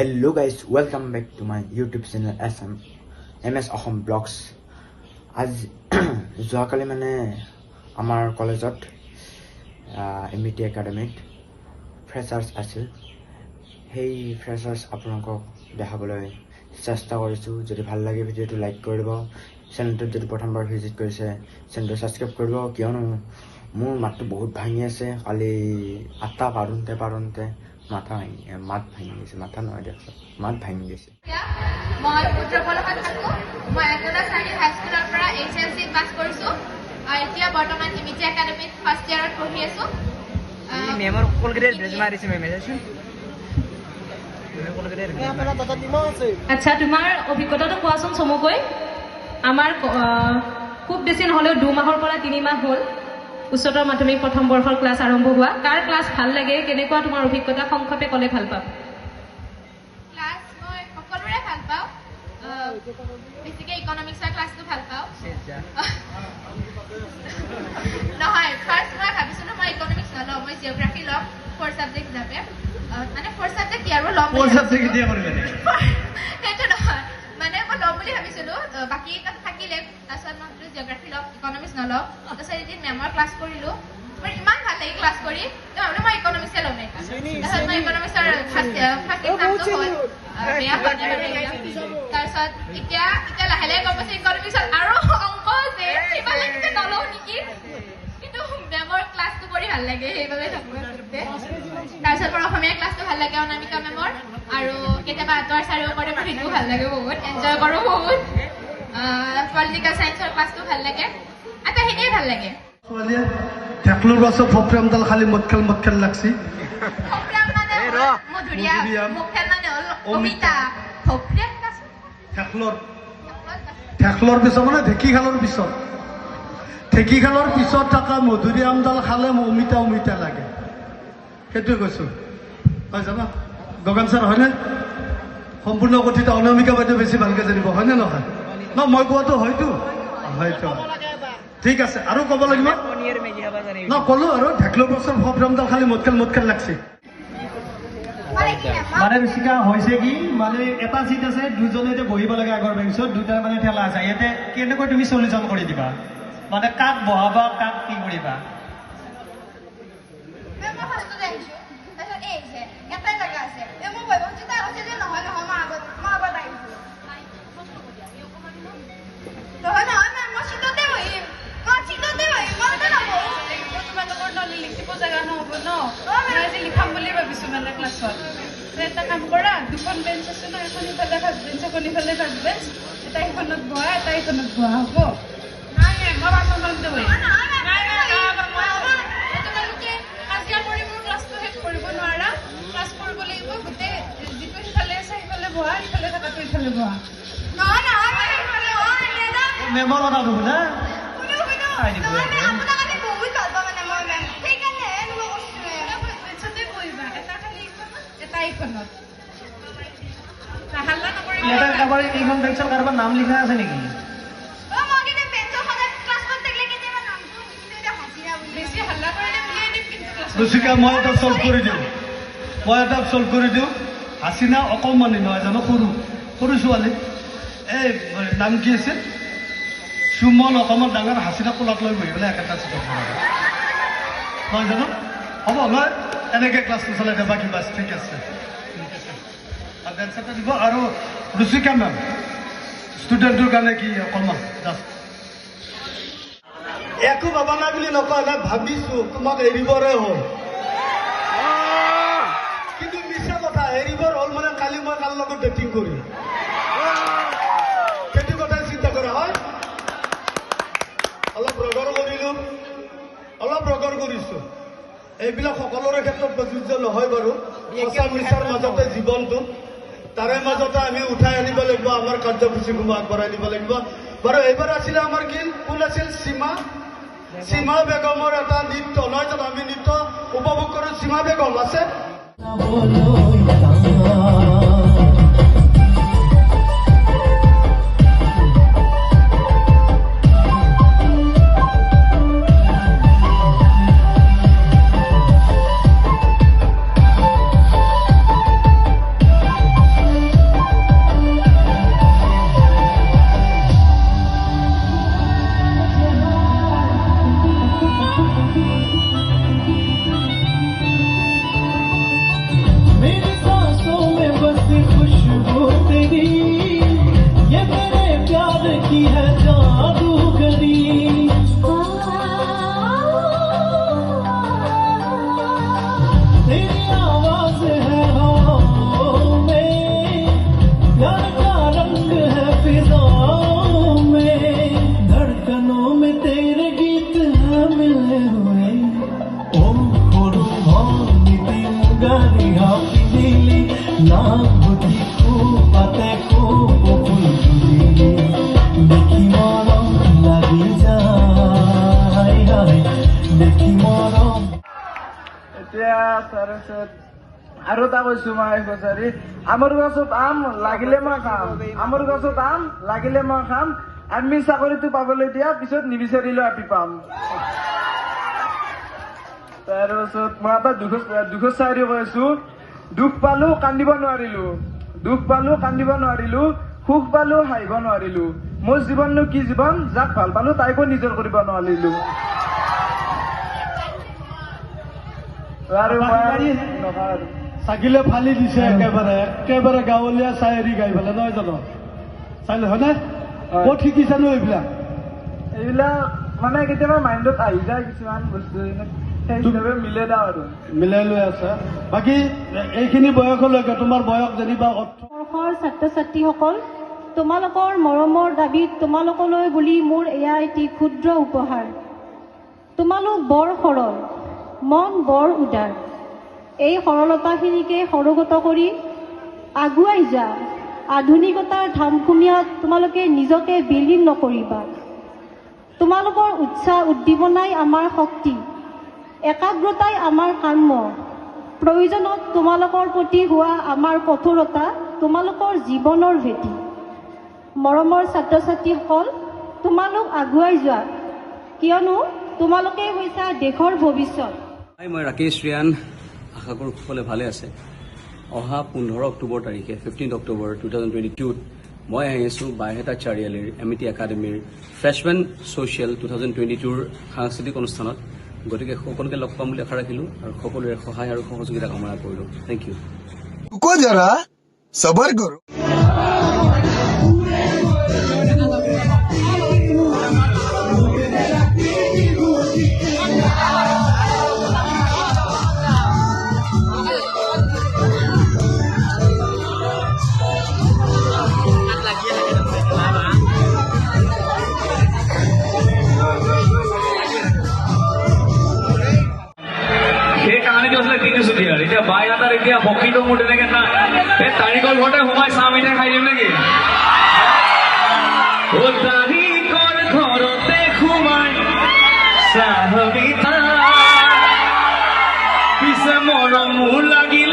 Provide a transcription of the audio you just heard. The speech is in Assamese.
Hello guys, welcome back to my YouTube channel SMS Assam blogs. আজি যোৱাকালি মানে আমাৰ কলেজত এমিটি একাডেমীত ফ্ৰেচাৰ্ছ আছিল। সেই ফ্ৰেচাৰ্ছ আপোনালোকক দেখাবলৈ চেষ্টা কৰিছোঁ। যদি ভাল লাগে, ভিডিঅ'টো লাইক কৰি দিব। চেনেলটোত যদি প্ৰথমবাৰ ভিজিট কৰিছে, চেনেলটো ছাবস্ক্ৰাইব কৰিব। কিয়নো মোৰ মাতটো বহুত ভাঙি আছে। কালি আটা পাৰোঁতে পাৰোঁতে মাথা ভাঙি, মাত ভাঙি গৈছে। মাথা নহয় দিয়কচোন, মাত ভাঙি গৈছে। মই সূত্ৰপলশত থাকোঁ। মই একতা চাৰি হাইস্কুলৰ পৰা এইচএছচি পাছ কৰিছোঁ আৰু এতিয়া বৰ্তমান ইমিটি একাডেমীত ফাৰ্ষ্ট ইয়াৰত পঢ়ি আছোঁ। মেমৰ কলগেট ড্ৰেছ মাৰিছে মেমে, চাচোন। কলগেট। আচ্ছা, তোমাৰ অভিজ্ঞতাটো কোৱাচোন চমুকৈ। আমাৰ খুব বেছি নহ'লেও 2 মাহৰ পৰা 3 মাহ হ'ল উচ্চতৰ মাধ্যমিক প্ৰথম বৰ্ষৰ ক্লাছ আৰম্ভ হোৱা। কাৰ ক্লাছ ভাল লাগে, কেনেকুৱা তোমাৰ অভিজ্ঞতা, সংক্ষেপে ক'লে ভাল পাম। ক্লাছ মই সকলোৰে ভাল পাওঁ। বেছিকৈ ইকনমিক্সৰ ক্লাছটো ভাল পাওঁ। নহয়, ফাৰ্ষ্ট মই ভাবিছিলোঁ মই ইকনমিক্স নলওঁ, মই জিঅ'গ্ৰাফী ল'ম ফ'ৰ ছাবজেক্ট হিচাপে। মানে ফ'ৰ ছাবজেক্ট কি আৰু ল'ম বুলি ভাবিছিলোঁ। কেতিয়া কৰিবা নেকি? সেইটো নহয়, মানে মই ল'ম বুলি ভাবিছিলো। বাকী তাত থাকিলে, তাৰপিছত মই ভাবিলো জিঅ'গ্ৰাফী ল'ম, ইকনমিক্স নলওঁ। তাৰপিছত এদিন মেমৰ ক্লাছ কৰিলো, মোৰ ইমান ভাল লাগিল ক্লাছ কৰি, তো ভাবিলো মই ইকনমিক্সে ল'ম সেইকাৰণে। তাৰপিছত মই ইকনমিক্সৰ ফাৰ্ষ্ট ফাৰ্ষ্ট এক্সামটো হ'ল। বেয়া হোৱা নাই বাৰু exam। তাৰপিছত এতিয়া এতিয়া লাহে লাহে গম পাইছো ইকনমিক্সত আৰু অংক আছে, সেইফালে কিন্তু নলওঁ নেকি। কিন্তু মেমৰ ক্লাছটো কৰি ভাল লাগে, সেইবাবে থাকো। তাৰপিছত মোৰ অসমীয়া ক্লাছটো ভাল লাগে, অনামিকা মেমৰ। আৰু কেতিয়াবা আঁতোৱাৰ চাৰিও কৰে, মোৰ সেইটোও ভাল লাগে, বহুত এনজয় কৰোঁ বহুত। পলিটিকেল চায়েন্সৰ ক্লাছটো ভাল লাগে, আটাইখিনিয়ে ভাল লাগে। ছোৱালীয়ে ঢেকলোৰ পাছত ফফ্ৰেমডাল খালি মদখেল মদখেল লাগছি। ফফ্ৰেম মানে হ'ল মধুৰিআম। মধুৰিআম। মুখেল মানে হ'ল অমিতা। ফফ্ৰেম। ঢেকলৰ ঢেকলৰ পিছত মানে ঢেঁকী খালৰ পিছত, ঢেঁকী খালৰ পিছত থকা মধুৰিআমডাল খালে অমিতা অমিতা লাগে, সেইটোৱে কৈছোঁ। হয় যাবা গগন ছাৰ, হয়নে? সম্পূৰ্ণ কথিত অনামিকা বাইদেউ বেছি ভালকে জানিব, হয়নে নহয়? ন মই কোৱাটো হয়তো হয়তো ঠিক আছে। আৰু ক'ব লাগিব পনীৰ মেগী খাবা জানি। ন ক'লো আৰু ঢেকলৰ পাছত ফফ্ৰেমডাল খালি মদখেল মদখেল লাগছে। মানে ৰুচিকা, হৈছে কি, মানে এটা চিট আছে, দুজনে এতিয়া বহিব লাগে আগৰ বেঞ্চত, দুটা মানে ঠেলা আছে। ইয়াতে কেনেকৈ তুমি চলিউশ্যন কৰি দিবা? মানে কাক বহাবা, কাক কি কৰিবা? মই ফাৰ্ষ্টতে আহিছোঁ, তাৰপিছত এই আহিছে, এটাই জেগা আছে। এই মই বহিব খুজিছোঁ, তাই কৈছে যে নহয় নহয়, মই আগত আহিছোঁ। নহয় নহয় মেম, মই চিটতে বহিম, মই চিটতে বহিম, মই তাতে নবহোঁ। তোমালোকৰ নহ'লে লিখিব জেগা নহ'ব ন। মই আজি লিখাম বুলি ভাবিছো মানে ক্লাছত। এটা কাম কৰা, দুখন বেঞ্চ আছে ন, এখন ইফালে ফাৰ্ষ্ট বেঞ্চ, এখন ইফালে ফাৰ্ষ্ট বেঞ্চ। এটা ইখনত বহা, এটা ইখনত বহা, হ'ব? নাই নাই, মই পাছৰখনতে বহিম। নাই নাই, তোমালোকে কাজিয়া কৰি মোৰ ক্লাছটো শেষ কৰিব নোৱাৰা। ক্লাছ কৰিব লাগিব গোটেই। যিটো সিফালে আছে সিফালে বহা, ইফালে থকাটো ইফালে বহা। নহয় নহয় নহয় মেডাম। মেমৰ কথাটো শুনা। শুনো শুনো। চাই দিব। নহয় মেম, আপোনাক আমি বহুত ভাল পাওঁ, মানে মই মেম সেইকাৰণে এনেকুৱা কৰিছোঁ মেম। বেঞ্চতে বহিবা, এটা খালি ইখনত, এটা ইখনত। হাল্লা নকৰিবা। ইয়াতে কাৰোবাৰ এইখন বেঞ্চৰ কাৰোবাৰ নাম লিখা আছে নেকি? অ, মই কিন্তু বেঞ্চৰ সদায় ক্লাছ কৰি থাকিলে কেতিয়াবা নামটো লিখি থৈ দিওঁ হাজিৰা বুলি। বেছি হাল্লা কৰিলে উলিয়াই দিম কিন্তু ক্লাছত। ৰুচিকা, মই এটা চল্ভ কৰি দিওঁ, মই এটা চল্ভ কৰি দিওঁ। হাচিনা অকণমানি নহয় জানো? সৰু সৰু ছোৱালী। এই নাম কি আছিল, সুমন অকণমান ডাঙৰ, হাচিনা কোলাত লৈ বহি পেলাই একেটা চিটত বহাব, নহয় জানো? হ'ব নহয়? এনেকৈ ক্লাছটো চলাই দে। বাকী বাছ, ঠিক আছে, ঠিক আছে। আৰু ডেন্স এটা দিব। আৰু ৰুচিকা মেম, ষ্টুডেণ্টটোৰ কাৰণে কি অকণমান জাষ্ট। একো ভবা নাই বুলি নকয় নাই, ভাবিছো তোমাক এৰিবৰে হ'ল। কিন্তু মিছা কথা, এৰিবৰ হ'ল মানে কালি মই কাৰ লগত ডেটিং কৰিম সেইটো কথাই চিন্তা কৰা হয়। অলপ ৰগৰ কৰিলো, অলপ ৰগৰ কৰিছো। এইবিলাক সকলোৰে ক্ষেত্ৰত প্ৰযোজ্য নহয় বাৰু। সঁচা মিছাৰ মাজতে জীৱনটো, তাৰে মাজতে আমি উঠাই আনিব লাগিব, আমাৰ কাৰ্যসূচীসমূহ আগবঢ়াই নিব লাগিব। বাৰু, এইবাৰ আছিলে আমাৰ কি, কোন আছিল, সীমা, সীমা বেগমৰ এটা নৃত্য, নহয় জানো? আমি নৃত্য উপভোগ কৰোঁ। সীমা বেগম আছে। की है जादूगरी। तेरी आवाज है हवाओं में, प्यार का रंग है फिजाओं में, धड़कनों में तेरे गीत हैं मिले हुए। ओ সৰু ভনীটি মুগা ৰিহা পিন্ধিলি, নাকগুটি খোপাতে কপৌ ফুল তুলিলি, দেখি মৰম লাগি যায় হায়, দেখি মৰম। এতিয়া তাৰপিছত আৰু এটা কৈছো মই কছাৰী। আমৰ গছত আম লাগিলে মই খাম, আমৰ গছত আম লাগিলে মই খাম, আৰ্মি চাকৰিটো পাবলৈ দিয়া পিছত নিবিচাৰিলেও আপি পাম। তাৰপাছত মই এটা দুখৰ চায়েৰী কৈ আছো। দুখ পালো কান্দিব নোৱাৰিলো, দুখ পালো কান্দিব নোৱাৰিলো, সুখ পালো হাঁহিব নোৱাৰিলো, মোৰ জীৱননো কি জীৱন, যাক ভাল পালো তাইকো নিজৰ কৰিব নোৱাৰিলো। আৰু মই নকওঁ আৰু। চাকিলে ফালি দিছে একেবাৰে একেবাৰে, গাঁৱলীয়া চায়েৰী গাই পেলাই, নহয় জানো? চাই হয়নে? হয়। ক'ত শিকিছানো এইবিলাক? এইবিলাক মানে কেতিয়াবা মাইণ্ডত আহি যায় কিছুমান বস্তু, সেই হিচাপে মিলে দাও আৰু। মিলাই লৈ আছে। বাকী এইখিনি বয়সলৈকে, তোমাৰ বয়স যেনিবা 18 বৰ্ষৰ ছাত্ৰ ছাত্ৰীসকল, তোমালোকৰ মৰমৰ দাবীত তোমালোকলৈ বুলি মোৰ এয়া এটি ক্ষুদ্ৰ উপহাৰ। তোমালোক বৰ সৰল, মন বৰ উদাৰ। এই সৰলতাখিনিকে সৰোগত কৰি আগুৱাই যোৱা। আধুনিকতাৰ ধামখুমীয়াত তোমালোকে নিজকে বিলীন নকৰিবা। তোমালোকৰ উৎসাহ উদ্দীপনাই আমাৰ শক্তি, একাগ্ৰতাই আমাৰ কাম্য। প্ৰয়োজনত তোমালোকৰ প্ৰতি হোৱা আমাৰ কঠোৰতা তোমালোকৰ জীৱনৰ ভেটি। মৰমৰ ছাত্ৰ ছাত্ৰীসকল, তোমালোক আগুৱাই যোৱা, কিয়নো তোমালোকেই হৈছা দেশৰ ভৱিষ্যত। হাই, মই ৰাকেশ ৰিয়ান। আশা কৰোঁ সকলোৱে ভালে আছে। অহা 15 অক্টোবৰ তাৰিখে, 15 অক্টোবৰ 2022ত মই আহি আছোঁ বাইহাটা চাৰিআলিৰ এম ই টি একাডেমীৰ ফ্ৰেছমেন ছ'চিয়েল 2022ৰ সাংস্কৃতিক অনুষ্ঠানত। গতিকে সকলোকে লগ পাম বুলি আশা ৰাখিলোঁ আৰু সকলোৰে সহায় আৰু সহযোগিতা কামনা কৰিলোঁ। Thank you. रुको जरा, सबर करो। সেই কাহানীটো আছিলে তিনিচুকীয়াৰ। এতিয়া বাইহাটাত এতিয়া সখীটো মোৰ তেনেকে নাই। এই তাৰিকৰ ঘৰতে সোমাই চাহ মিঠাই খাই দিম নেকি? অ তাৰিকৰ ঘৰতে সোমাই চাহ মিঠাই, পিছে মৰমো লাগিল।